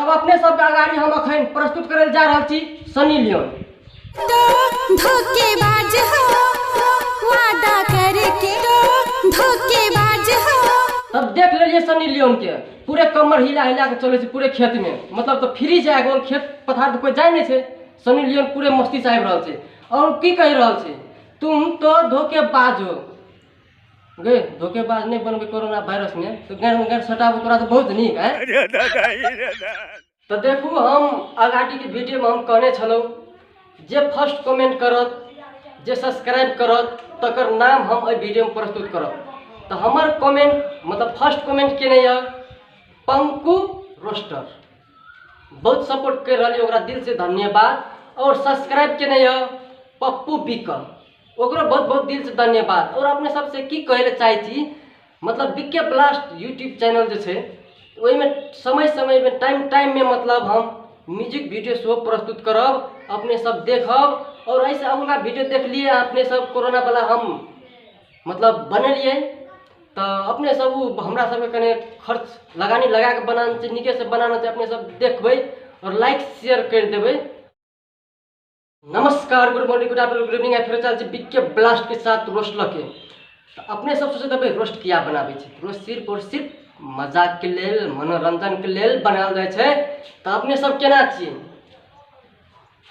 तब अपने सबके अगाड़ी हम अखन प्रस्तुत करै जा रहल छी सनी लियोन। तो धोखेबाज हो वादा करके, तो धोखेबाज हो। तब देख लेलिए सनी लियोन के पूरे कमर हिला हिला के चले छै पूरे खेत में, मतलब तो फ्री छै, आगो खेत पथार तो कोई जाय नहीं छै। सनी लियोन पूरे मस्ती से आबि रहल छै और की कहि रहल छै, तुम तो धोखेबाज हो गे। धोखेबाज नहीं बनबे कोरोना वायरस में तो गैर गैर सटाबो तोरा तो बहुत नीक है। तो देखू हम अगाड़ी के वीडियो में हम कहने छलहुँ जे फर्स्ट कमेंट करत, जे सब्सक्राइब करत, तकर नाम हम एहि वीडियो में प्रस्तुत करब। तो हमर कमेंट मतलब फर्स्ट कमेंट केने यऽ पंकु रोस्टर, बहुत सपोर्ट कर रहल ओकरा दिल से धन्यवाद। और सब्सक्राइब केने यऽ पप्पू बिकल, ओकरो बहुत बहुत दिल से धन्यवाद। और अपने सबसे की कहै लए चाहै छी, मतलब बीके ब्लास्ट यूट्यूब चैनल जे छै ओहिमे समय समय में टाइम टाइम में मतलब हम म्यूजिक वीडियो सेहो प्रस्तुत करब, अपने सब देखब। और एहिसँ अगुला वीडियो देखलिए अपने सब कोरोना वाला हम मतलब बनेलिए, तऽ अपने सब उ हमरा सबके कने खर्च लगानी लगा के बनाना छै, नीके से बनाना छै, अपने सब देखबै और लाइक शेयर कर देबै। नमस्कार, good morning, good afternoon, good evening. फिर चल छी बीके ब्लास्ट के साथ रोस्ट लके। तऽ अपने सब सोचैत हेबै रोस्ट किया बनाबै छै, रोस्ट सिर्फ और सिर्फ मजाक के लेल, मनोरंजन के लेल बनायल जाइ छै। तऽ अपने सब केना छी,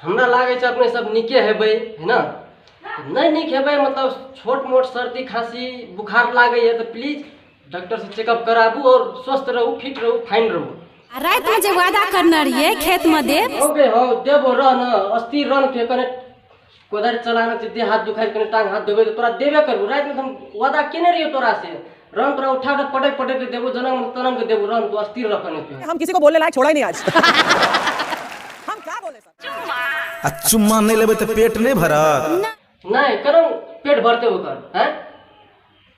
हमरा लागै छै अपने सब नीके हेबै, है ना? नहि नीक हेबै मतलब छोट मोट सर्दी खाँसी बुखार लागैए तऽ प्लीज डॉक्टर से चेकअप कराबू और स्वस्थ रहू, फिट रहू, फाइन रहू। आ राति में जे वादा करने रहिए खेत में देब। हो गे, हो देबो, रह न अस्थिर रह न, के कने कोदारि चलाना छै, देह हाथ दुखाइ कने टांग हाथ धोबै तऽ तोरा देबे करबो। राति में तऽ हम वादा केने रहियो तोरा से, रन तोरा उठा के पटक पटक के देबो, जनम तनम के देबो, रन तू अस्थिर रह कने तू। हम किसी को बोलने लायक छोड़ा ही नहीं आज। हम क्या बोले सर? आ चुम्मा नहीं लेबै तऽ पेट नहीं भरत? नहीं करम पेट भरते ओकर हैं।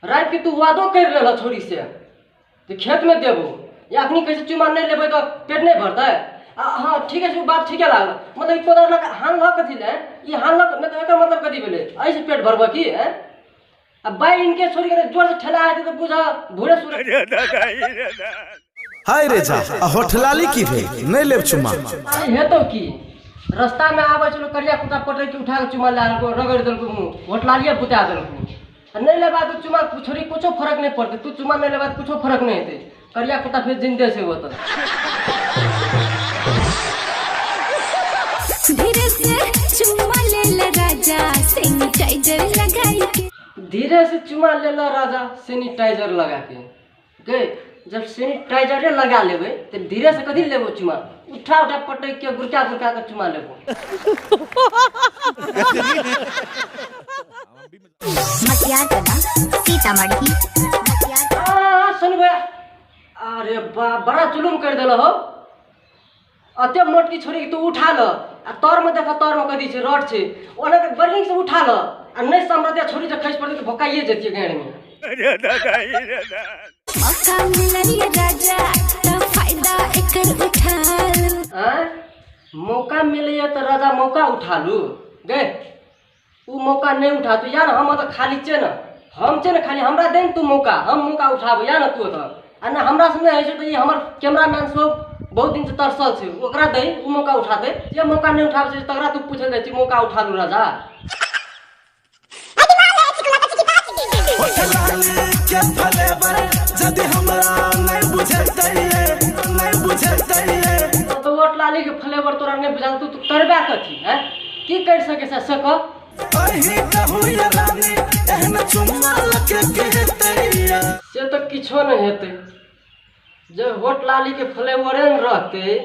राति के तू वादो कर लेलह छोरी से तऽ खेत में देबो, या अखनी कैसे चुम्मा नहीं लेबै तऽ पेट नहीं भरतै? आ हाँ ठीक है, बात ठीके लागल, मतलब ई कोदारि लऽ कऽ हानलक कथी लए, ई हानलक नहि तऽ एकर मतलब कथी भेलै, एहिसँ पेट भरबऽ की हैं? आ बाइ इनके छोड़ी के जोर से ठेला हेतै तऽ बुझ भूरे सुरे। हाय रे जा, आ होठलाली की भेल, नहीं लेब चुम्मा? अरे हेतौ की, रास्ता में आबै छलो करिया कुत्ता पटक के उठा के चुम्मा लए लेलको, रगड़ि देलको मुँह, होठलालिए बुता देलको। आ नहि लेबा तऽ चुम्मा छोड़ी कुछो फरक नहि पड़तै, तू चुम्मा नहि लेबा तऽ कुछो फरक नहि हेतै, करिया कुत्ता फेर जिन्दे छै ओतऽ। धीरे से चुम्मा ले ले राजा सैनिटाइजर लगाई के। धीरे से चुम्मा ले ले राजा सैनिटाइजर लगा के। गे जब सैनिटाइजरे लगा लेबै तऽ धीरे से कथी लेबो चुम्मा, उठा उठा पटक के गुड़का गुड़का के चुम्मा लेबो। मटियार कला सीतामढ़ी। आ, सुन भैया, अरे बा बड़ा जुलुम कर देल हो, अते मोटकी छोरी के तू उठा ल, आ तर में देख तर में कथी छै, रड छै, ओना के बड़ नीक से उठा ल, आ नहीं समरते छोरी जे खसि पड़तै तऽ भोकाइए जेतियै गाँड़ में। मौका मिलल राजा त फायदा एकर उठा लू। आँय मौका मिलैए तऽ राजा मौका उठा लू गे, उ मौका नहीं उठा तू या न, हम तऽ खाली छियै न, हम छियै न खाली, हमरा दे न तू मौका, हम मौका उठाबू या न तू ओतऽ, आ नहि हमरा से नहि होइ छै तऽ ई हमर कैमरामैन सब बहुत दिन से तरसल छै, ओकरा दही उ मौका उठातै, जे मौका नहीं उठाबै छै तकरा तू पूछल जाइ छै मौका उठा लू राजा। तो वोट लाली के फ्लेवर तोरा नहीं बुझाल, तू करबा कथी हैं, की कर सके से कह? से तो किछो नहीं हेतै, जब वोट लाली के फ्लेवरे न रहतै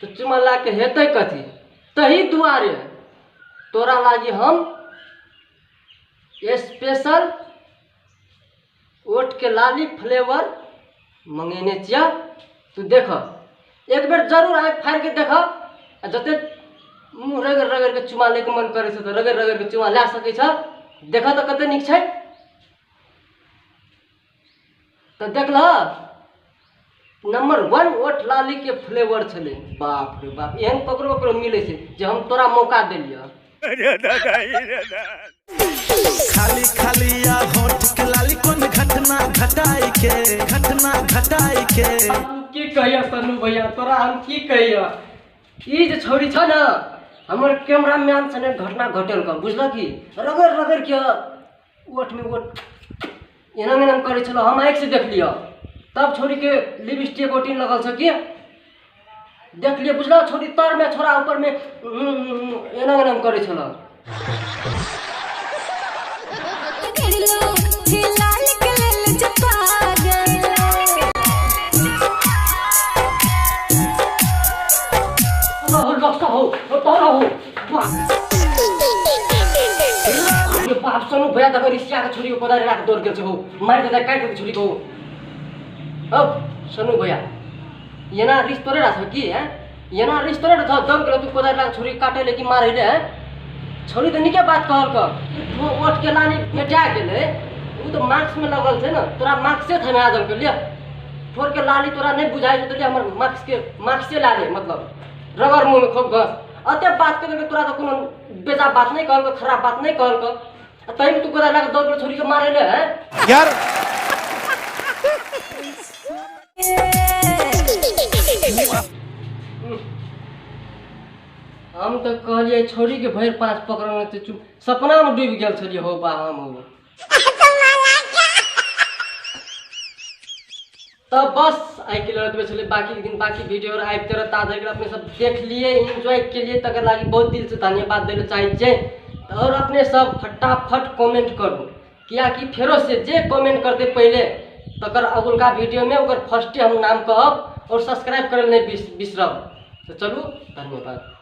तो चुम्मा ला के हेतै कथी? तही दुआरे तोरा लागी हम स्पेशल ओट के लाली फ्लेवर मंगेने छिया, तू देख एक बेर जरूर आँखि फाड़ि के देख, आ जते मुँह रगड़ रगड़ के चुमा लैके मन करै छै तऽ रगड़ रगड़ के चुमा लए सकै छ, देख तऽ कते नीक छै। तऽ देखलह नंबर 1 ओट लाली के फ्लेवर छलै, बाप रे बाप एहन ककरो ककरो मिलै छै जे हम तोरा मौका देलियऽ। खाली खाली आ होठ के लाली कोन घटना घटाई के, घटना घटाई के। की कहिया सन्नू भैया, तोरा हम की कहिया। ई जे छौरी छ न हमर कैमरामैन सने घटना घटल क बुझल की रगड़ रगड़ के ओठ में ओठ एना एना करै छल, हम आँखि से देख लिअ। तब छौरी के लिपस्टिक ओटिन लगल छ कि देख लिअ बुझल, छौरी तर में छोरा ऊपर में एना एना करै छल। बाप सनु भैया तक रिसिया के छुरी को कोदारी राख दौड़ गेल छ हो, मारि के काटि के छुरी को हो। सनु भैया एना रिस तोरे राख की हैं, एना रिस तोरे रख दौड़ गेल तू कोदारी राख छुरी काटे ले कि मारै ले हैं। छुरी त निके बात कहल क ओठ के लानी मेटा गेलै, उ त मास्क में लगल छै न, तोरा मास्क से थमा देलक लिया ठोर के लाली तोरा नहीं बुझाइ छ त लिया हमर मास्क के मास्क से लाले, मतलब रगड़ मुंह में खूब घस। अते बात कर तोरा त कोनो बेजा बात नहीं कहलक, खराब बात नहीं कहलक, तैमे तू कोदारी लगा दौड़ छोरी के मारे ले हैं यार। हम तो कहलिए छोरी के भरि पाँच पकड़ने त चुप सपना में डूबि गेल छलिए हो बा हम हो। तब बस आई के लिए छलै, बाकी दिन बाकी वीडियो और आबिते रहता अपने सब देख लिए एंजॉय के लिए, तकर लागि बहुत दिल से धन्यवाद दै चाहै छियै। और अपने सब फटाफट कमेंट करू, कियाकि फेरो से जे कमेंट करते पहले तकर अगुलका वीडियो में ओकर फर्स्टे हम नाम कहब और सब्सक्राइब करे नहीं बिसरब। तो चलू धन्यवाद।